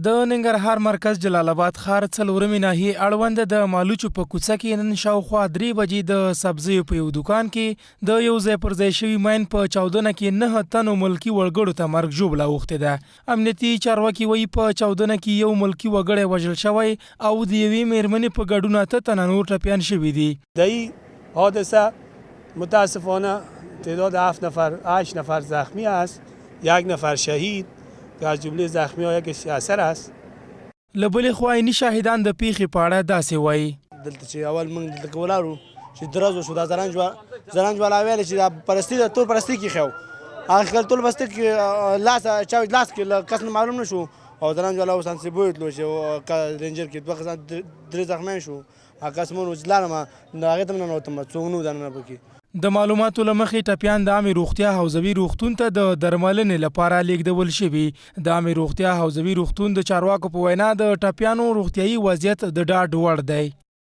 د ننګرهار مرکز جلال اباد ښار څلورمې ناحیې اړوند د مالوچو په کوڅه کې نن شاوخوا درې بجې د سبزیو په یو دوکان کې د یو ځای پر ځای شوي ماین په چاودنه کې نهه تنو ملکي وګړو ته مرګ ژوبله اوښتې ده. امنیتي چارواکي وایي په چاودنه کې یو ملکي وګړی وژل شوی او د یوې مېرمنې په ګډون اته تنه نور ټپیان شوي دي. در این حادثه متاسفانه تعداد 7 نفر 8 نفر زخمی است یک نفر شهید که از جمله زخمی ها یکیش اثر است. له بلې خوا عیني شاهدان د پېښې په اړه داسې وايي. دلته چې اول موږ دلته کې ولاړ وو چې درز وشو دا زرنج زرنج والا ویل چې دا پرستی دا تور پرستی کې خو هغه خپل تور پرستی کې لاس چا لاس کې کس نه معلوم نشو او زرنج والا اوس انسي بوتلو چې رینجر کې دوه کسان درې زخمیان شو هغه کس مونږ چې لاړم نو هغې ته هم ننوتم څوک نه وو دننه پکې. د معلوماتو له مخې ټپیان د عامې روغتیا حوزوي روغتون ته د درملنې لپاره لېږدول شوي. د عامې روغتیا حوزوي روغتون د چارواکو په وینا د ټپیانو روغتیايي وضعیت د ډاډ وړ دی.